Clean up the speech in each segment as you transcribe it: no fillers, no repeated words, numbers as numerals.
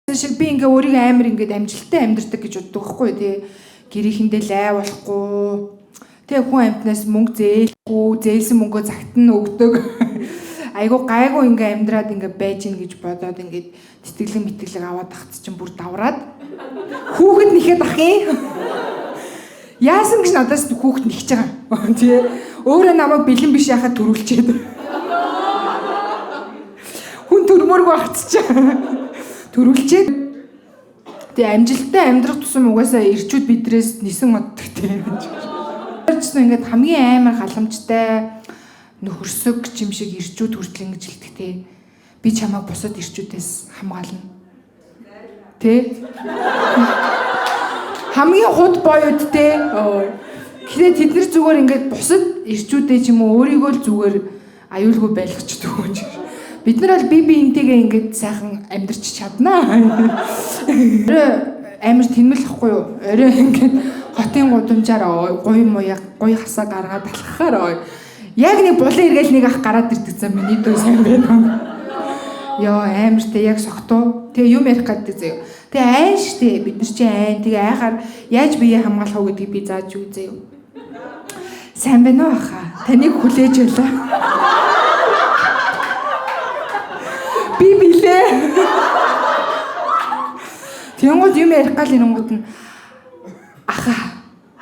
Шиг би ингээ өөрийгөө амар ингээд амжилттай амьдардаг гэж боддог байхгүй тий. Гэрийнхэндээ лай болохгүй. Тэг хүн амьтнаас мөнгө зээлгүй, зээлсэн мөнгөө цагт нь өгдөг. Айгу гайгүй ингээ амьдраад ингээ байж гин гэж бодоод ингээд тэтгэлэг мэтгэлэг аваад тахт чинь бүр давраад хүүхэд нэхэд ах юм. Яасан гэж надаас хүүхэд нэхэж байгаа. Тий. Өөрөө намайг бэлэн биш яхад төрүүлчихэд. Хүн төрмөргүй багц чинь төрүүлчихэд. Тэгээ амжилттай амьдрах тусам угаасаа ирчүүд бидрээс нисэн оддог тийм. Тэрчсэн ингээд хамгийн амар халамжтай нөхөрсөг чим шиг ирчүүд хүртэл ингэж хэлдэг те. Би чамайг бусад ирчүүдээс хамгаална. Тэ? Хамгийн худ боёуд те. Тэгэхээр тэд нар зүгээр ингээд бусад ирчүүдээ ч юм уу өөрийгөө л зүгээр аюулгүй байлгачдаг юм шиг. Бид нар бол бие биентэйгээ ингээд сайхан амьдарч чаднаа. Орой амар тэнмэл ахгүй юу? Орой ингээд хотын гудамжаар гуй муяа гуй хасаа гаргаад алхахаар яг нэг булан эргээл нэг ах гараад ирдэг зам миний дүү сайн байна. Йоо амар те яг согтуу. Тэгээ юм ярих гэдэг заяа. Тэгээ айн штэ бид нар чи айн. Тэгээ айхаар яаж бие хамгаалах уу гэдгийг би зааж юу заяа. Сайн байна уу аха? Таныг хүлээж байлаа. Би билээ. Тэнгууд юм ярих гал ирэнгууд нь аха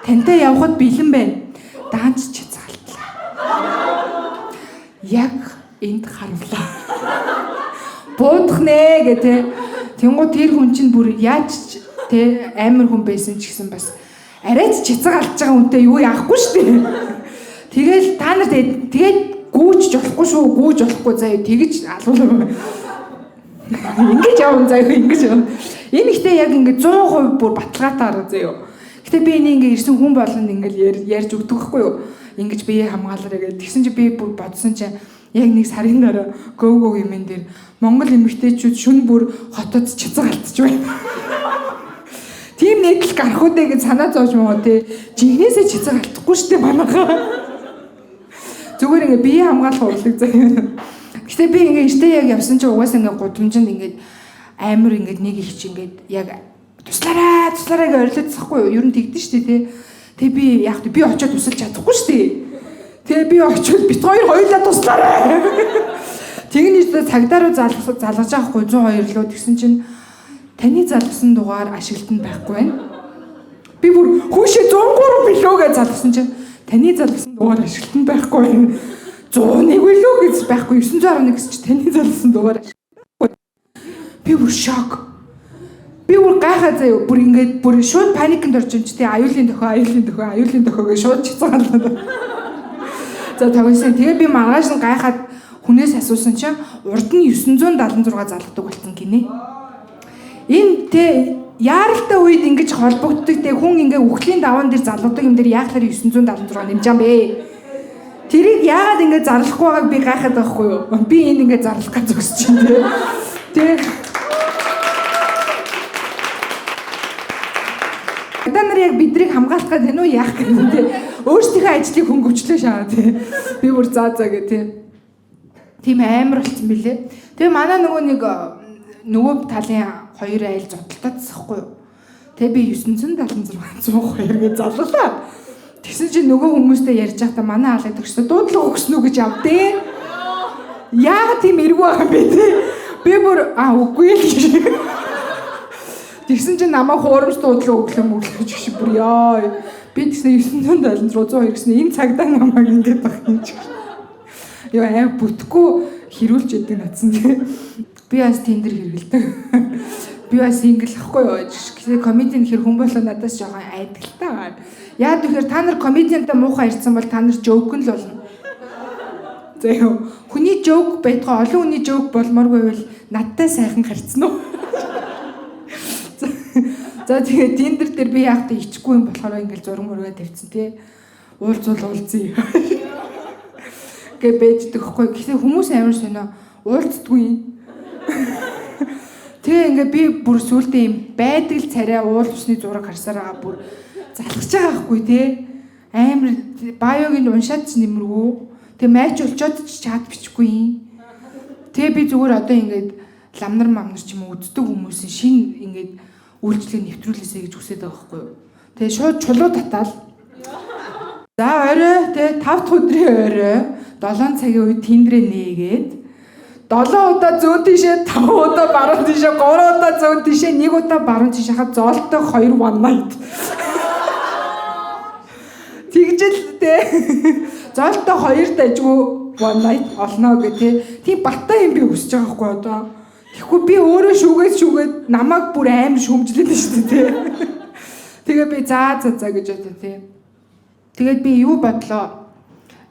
тантай явхад бэлэн байна. Даанч чицгаалтлаа. Яг энд харуулаа. Буудах нэ гэ тэ. Тэнгууд тэр хүн чинь бүр яаж тэ амар хүн байсан ч гэсэн бас арайч чицэг алдж байгаа хүнтэй юу яахгүй шүү дээ. Тэгэл та нар тэгээд гүүж болохгүй шүү, гүүж болохгүй заяа тэгж алуулаа. Ингэж явна заяа, ингэж явна. Энэ ихтэй яг ингэ 100% бүр баталгаатай арга заяа. Гэтэ би энийг ингэ ирсэн хүн болгонд ингэ ярьж өгдөг байхгүй юу? Ингэж бие хамгаалаарай гэж. Тэгсэн чи би бүр бодсон чинь яг нэг сарын дараа гов гов юмэн дээр Монгол эмэгтэйчүүд шүн бүр хотод чицэг алдчих байна. Тийм нийтлэл гарах үү гэж санаа зовж маа тий. Жинхнээсээ чицэг алдахгүй шүү дээ манайхаа. Зүгээр ингээ бие хамгаалах урлаг заяа. Гэтэ би ингээ эртээ яг явсан чинь угаасаа ингээ гудамжинд ингээд амар ингээд нэг их чи ингээд яг туслаарай туслаарай гэж орилдсахгүй юу? Ер нь тэгдэн шүү дээ тий. Тэг би яг би очиод тусалж чадахгүй шүү дээ. Тэгээ би очиод бит хоёр хоёулаа туслаарай. Тэгнэ цагдаа руу залгаж байгаа хгүй 102 лөө тэгсэн чинь таны залгасан дугаар ашиглалтанд байхгүй байна. Би бүр хүүшээ 103 билүү гэж залгасан чинь таны залгасан дугаар ашиглалтанд байхгүй байна. 101 билүү гэж байхгүй 911 гэсэн чинь таны залгасан дугаар ашиглалтанд байхгүй. Би бүр шок. Би бүр гайхаа заяа бүр ингээд бүр шууд паникнд орж юм чи тий аюулын дохио аюулын дохио аюулын дохио гэж шууд чицгаалаа. За тогсон. Тэгээ би маргааш нь гайхаад хүнээс асуусан чинь урд нь 976 залгадаг болсон гинэ. Энэ тэ яаралтай үед ингэж холбогддог те хүн ингээ үхлийн даваан дээр залуудаг юм дээр яахлаар 976 нэмж юм бэ? Тэрийг яагаад ингээ зарлахгүй байгааг би гайхаад байгаа хгүй юу? Би энэ ингээ зарлах гэж зогсож байна те. Тэ Та нар яг бидрийг хамгаалах гэдэг нь үү яах гэдэг те. Өөрсдийнхөө ажлыг хөнгөвчлөө шаа те. Би бүр заа заа гэ те. Тийм амар болцсон билээ. Тэгээ манай нөгөө нэг нөгөө талын хоёр айл зодтолтоодсахгүй юу. Тэгээ би 976 102 гэж залгалаа. Тэгсэн чинь нөгөө хүмүүстэй ярьж байхдаа манай хаалыг төгсөө дуудлага өгсөн үү гэж явдээ. Яагаад тийм эргүү байгаа юм бэ те? Би бүр аа үгүй л гэж. Тэгсэн чинь намайг хуурамч дуудлага өглөө мөглөө гэж бүр ёо. Би тэгсэн 976 102 гэсэн энэ цагдаа намайг ингэж байх юм чи. Йоо аим бүтггүй хэрүүлж яадаг надсан тий. Би бас Tinder хэрэгэлдэг. Би бас single ахгүй юу. Гэхдээ комедиан хэр хүн болоо надаас жоохон айдаг л та. Яа тэгэхээр та нар комедиантай муухай харьцсан бол та нар joke нь л болно. За юу. Хүний joke байтгаа олон хүний joke болмооргүй байвал надтай сайхан харьцсан уу? За тэгээ Tinder дээр би яг та ичихгүй юм болохоор ингээл зураг мургаа тавьчихсан тий. Уулзвал уулзъя. Гэ бэждэг хгүй. Гэхдээ хүмүүс амар сонио уулзддаггүй юм. Тэгээ ингээ би бүр сүулдэ юм байдаг л царай уул усны зураг харсаар байгаа бүр залхаж байгаа хгүй тий. Амар биог нь уншаад ч нэмэргүй. Тэгээ матч болчоод ч чат бичихгүй юм. Тэгээ би зүгээр одоо ингээд ламнар мамнар ч юм уу үздэг хүмүүсийн шин ингээд үйлчлэг нэвтрүүлээсэй гэж хүсээд байгаа байхгүй юу. Тэгээ шууд чулуу татаал. За орой тэ 5 дахь өдрийн орой 7 цагийн үед тэндрээ нээгээд 7 удаа зүүн тишээ, 5 удаа баруун тишээ, 3 удаа зүүн тишээ, 1 удаа баруун тишээ хаад зоолтой 2 one night. Тэгжэл тэ зоолтой 2 дажгүй one night олно гэх тэ. Тийм баттай юм би хүсэж байгаа байхгүй одоо. Тэгэхгүй би өөрөө шүүгээд шүүгээд намайг бүр амар шүүмжлээд шүү дээ тэ. Тэгээ би за за за гэж бодоо тэ. Тэгээд би юу бодлоо?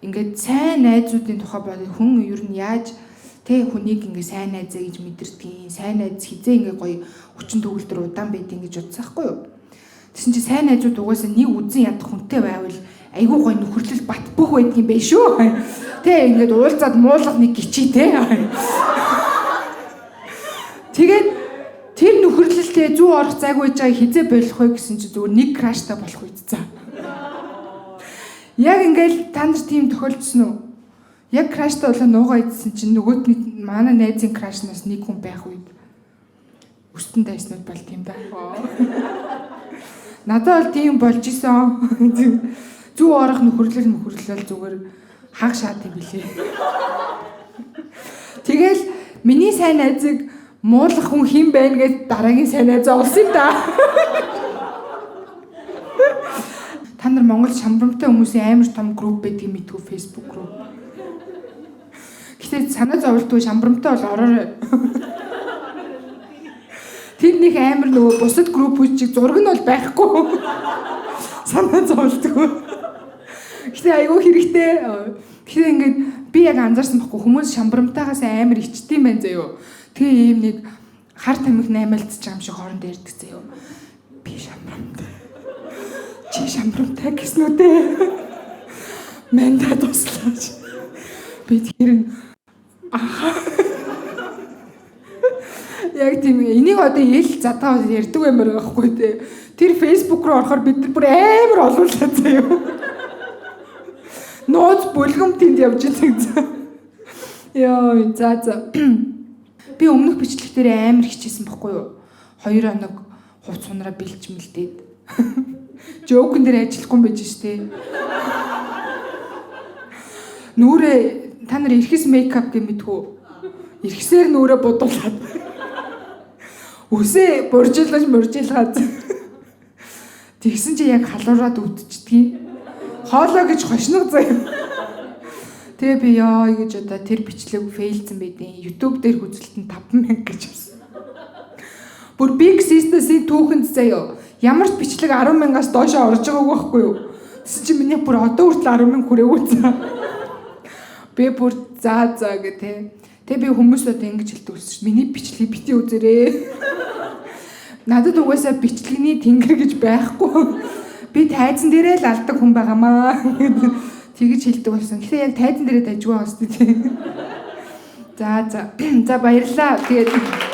Ингээд сайн найзуудын тухай бодод, хүн ер нь яаж тэ хүнийг ингээ сайн найзаа гэж мэдэрдгийг, сайн найз хизээ ингээ гоё хүчин төгөлдөр удаан байдгийг гэж бодсон байхгүй юу? Тэгсэн чи сайн найзууд угаасаа нэг үзэн ядах хүнтэй байвал айгүй гоё нөхөрлөл бат бөх байдгийн байх шүү. Тэ ингээд уулзаад муулах нэг гिचий тэ. Тэгээд тэр нөхөрлөлтөө зүү орох зайгүй байж байгаа хизээ болох вэ гэсэн чи зүгээр нэг crush тай болох үед за. Яг ингээл та нар тийм тохиолдсон уу? Яг crush тай болоо нуугаа идсэн чинь нөгөөтний манай найзын crush наас нэг хүн байх үед өстөн дайснууд бол тийм да. Надад бол тийм болж исэн. Зүү орох нөхөрлөл мөхөрлөл зүгээр хаг шат юм билээ. Тэгэл миний сайн найзыг муулах хүн хэн байна гэж дараагийн сайн найзаа олсон юм да. Та нар Монгол шамбрамтай хүмүүсийн амар том групп байдгийг мэдгүй, Facebook групп. Гэтэ санаа зовлтгүй шамбрамтай бол ороорой. Тэр нэг амар нөгөө бусад группүүд чиг зураг нь бол байхгүй. Санаа зовлтгүй. Гэтэ айгүй хэрэгтэй. Гэтэ ингээд би яг анзаарсан байхгүй, хүмүүс шамбрамтайгаас амар ичдэм байх заяо. Тэгээ ийм нэг хар тамхи наймаалцж байгаа юм шиг хооронд ярьдаг заяо. Би шамбрамтай. Чи шамбрамтай гэсэн үү дээ. Мандаа туслаач. Би тэр нь аха. Яг тийм, энийг одоо ил задгаа ярьдаг юмар байхгүй те. Тэр Facebook руу орохоор бид нар бүр амар олуулаа заяо. Нууц бүлгэм тэнд явж идэг за. Йоо, за за. Би өмнөх бичлэг дээр амар хичээсэн бохгүй юу? 2 хоног хувц сунараа бэлж мэлдээд. Жоокн дээр ажиллахгүй юм байж штэ. Нүрээ та нар эрхэс мейкап гэх мэдхүү. Эрхэсээр нүрээ будуулаад. Үсээ буржилгаж муржилгаад. Тэгсэн чи яг халуураад өвдчихдгийг. Хоолой гэж хошног заяа. Тэгээ би ёо гэж одоо тэр бичлэг fail цэн байдیں۔ YouTube дээр үзэлт нь 5000 гэж байна. Бүр Big Sisters-ийн түүхэнд заяа. Ямар ч бичлэг 10,000-аас доош орж байгаагүй байхгүй юу? Тэгсэн чи миний бүр одоо хүртэл 10,000 хүрээгүй за. Би бүр за за гэ тэ. Тэгээ би хүмүүс одоо ингэж хэлдэг болсон шүү. Миний бичлэгийг бити үзээрэй. Надад угаасаа бичлэгний тэнгэр гэж байхгүй. Би тайзан дээрээ л алдаг хүн байгаамаа. Тэгэж хэлдэг болсон. Гэтэ яг тайзан дээрээ дажгүй байгаа шүү дээ. За за. За, баярлалаа. Тэгээд